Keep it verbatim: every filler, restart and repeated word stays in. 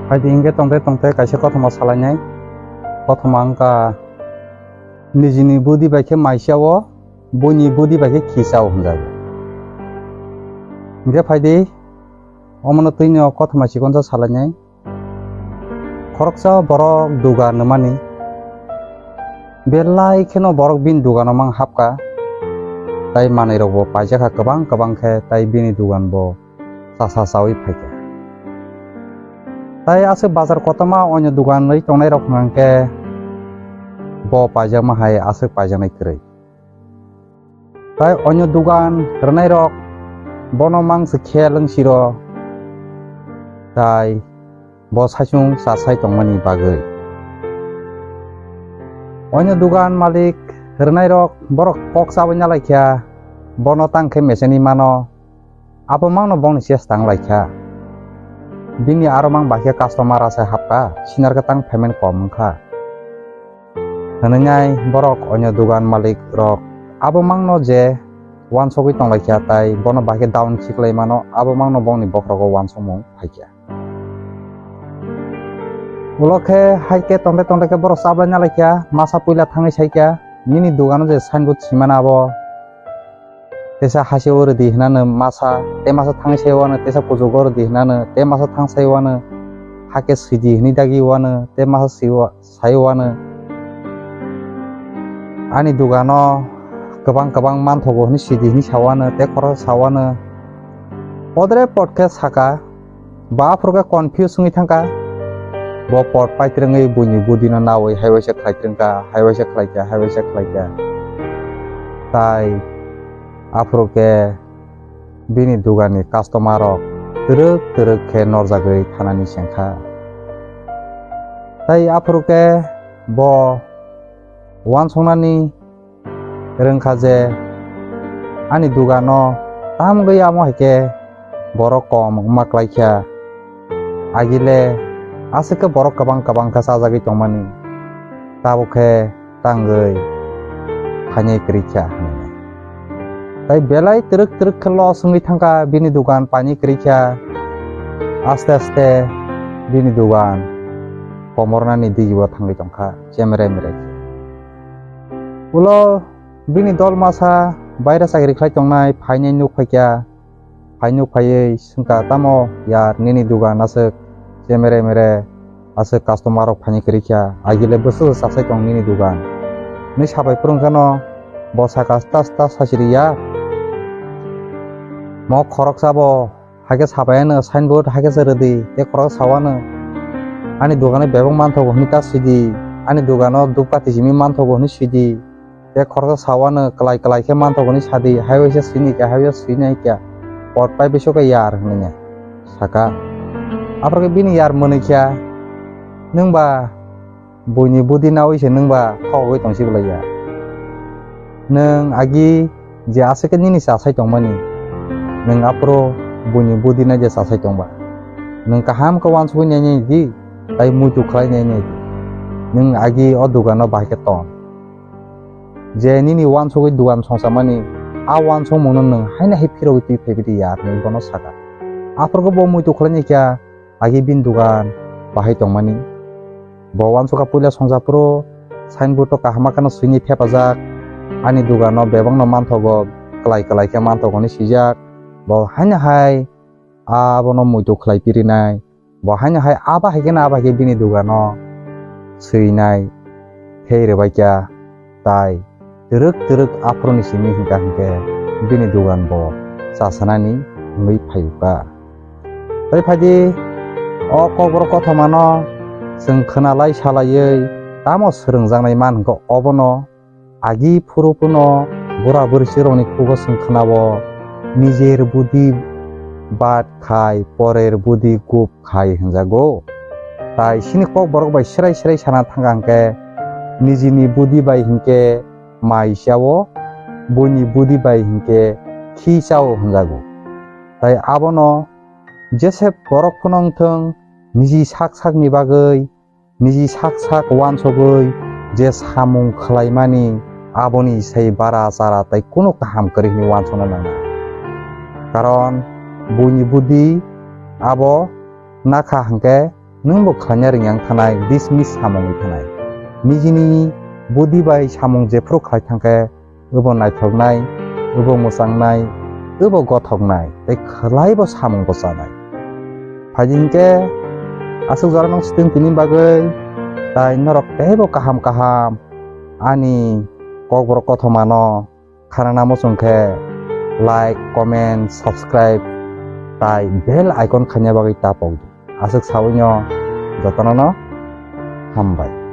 Phaidi hingke tongte tongte kaisa kothoma salainai. Kothoma wngkha nijini budi bai khe mai chao, buini budi bai khe khi chao hwnjago. Hingke phaidi omono twino kothoma chikonsa salainai. Khoroksa borok dugan nwnmani. Belai kheno borok bini dugano mang hapkha. Tai manwirokbo paijakha kwbang kwbang khe, tai bini duganbo chasa chaui phaikha. Tai aswk bazar kotorma onyo dugan rwi tongnairok hwnkhe bo paijakma hai aswk paijaknai kwrwi. Tai onyo dugan rwnairok bono mang se khel wng siro, tai bo saichung chasai tongmani bagwi. Onyo dugan malik rwnairok borok kok chabai nalaikha, bono tang khe meseni mano, abo mangno bongni chesta wng laikha. Bini aro mang bai khe customer asai hapkha, sinar khe tang payment kom wngkha. Hwnwi nai borok onyo dugan malik rok abo mangno je uansugwi tonglaikha, tai bono bahai khe down khiklai mano, abo mangno bongni bokhorogo uansukmung phaikha. Ulo khe hai khe tongte tongte khe borok chabai nalaikha, masa puila thangwi saikha, nini dugano je signboard simana abo tesa hase o rwdi hinano masa, te masa thang sai wano tesa kuchugo rwdi hinano, te masa thang sai wano hake swidi hini dagi wano, te masa sai wano ani dugano kwbang kwbang manthogo hini swidi hini sawano, te khorok sawano. Podre pod khe saka, Bo aphuru khe confuse wngwi thangkha. Bo pot paitrwngwi buini budino nawi hai waisa khlai trwngkha, hai waisa khlaikha, hai waisa khlaikha. Tai aphuru khe bini dugani customer rok twrwk twrwk khe norjagwi thanani chengkha. Tai aphuru khe bo uansuknani rwngkha je ani dugano tamgwi amo hai khe borok kom wngma klaikha. Agile aswk khe borok kwbang kwbang khe chajagwi tongmani, tabuk khe tangwi phainai kwrwi kha hwnwi. Tai belai twrwk twrwk khe loss wngwi thangkha bini dugan painai kwrwi kha. Aste aste bini dugan komornani digibo thangwi tongkha chemre mere khe. Ulo bini dol masa baira chakri khlai tongnai phainai nuk phaikha, phai nuk phaiwi swngkha, "Tamo yar nini dugan aswk chemere mere aswk customer rok phaini kwrwi kha, agile bwswk chasai tong nini dugan?" Hwnwi sabai phwrwng kheno bo sakha, "Sta sta sachiri ya, mo khoroksa bo." Hakhe sabai ano signboard hakhe se rwdi, tei khorok sawano, "Ani dugano bebak manthogo," hwnwi ta swidi, "Ani dugano dupkati simi manthogo," hwnwi swidi, tei khorok sawano, "Kwlai kwlai khe manthogo," hwnwi sadi, hai waisa swini khe, hai waisa swinai khe, pot pai biso khe yar hwnwi sakha. Aphuru khe bini yar mwnwi khe, "Nwng ba buini budi nawi se nwng ba thogwi tongsi bolai ya. Nwng agi je aswk khe nini chasai tongmani, nwng aphuru buini budi nai je chasai tongba. Nwng kaham khe uansugwi nai nai di, tai muitu khlai nai nai di. Nwng agi o dugano bahai khe ton. Je nini uansugwi dugan songsamani, a uansukmungno nwng haino hai phirogwi twi phaibi di ya," hwnwi bono sakha. Aphuru khe bo muitu khlai nai khe, agi bini dugan bahai tongmani. Bo uansukha puila songsa phuru signboard o kaham kheno swini thepajak, "Ani dugano bebakno manthogo, kwlai kwlai khe manthogo," hwnwi swijak. Bo haino hai abono muitu khlai pirinai, bo haino hai abo hai kheno abo hai khe bini dugano swinai thei rwbaikha. Tai twrwk twrwk aphuruni simi hwnkha hwnkhe bini dugan bo chasanani wngwi phaikha. Tai phaidi o kokborok kothomano chwng khwnalai salaiwi tamo swrwngjaknai man hwnkhe obono agi phuru phano bura bwrwi sirokni khugo chwng khwnao, "Nijer budi bad khai, porer budi gup khai," hwnjago. Tai chini kokborok bai srai srai sana thangkha hwnkhe, "Nijini budi bai hwnkhe mai chao, buini budi bai hwnkhe khi chao," hwnjago. Tai abono jese borok phano wngthwng, niji sak sakni bagwi, niji sak sak uansugwi je samung khlaimani, aboni sai bara chara tai kunu kaham kwrwi hwnwi uansukna nangnai. Karon buini budi abo nakha hwnkhe nwng bo khlaina ringyang thanai, dismiss samung wi thanai. Nijini budi bai samung jephru khlai thangkhe, obo naithoknai, obo mwchangnai, obo gothoknai, tei khwlai bo samung bo chanai. Phaidi hinkhe aswk jora nwng swtwng tini bagwi, tai norok teibo kaham kaham ani Kokborok kothomano khanana muchung khe like, comment, subscribe tai bell icon khaina bagwi tapok di. Aswk sawino jotono no hambai.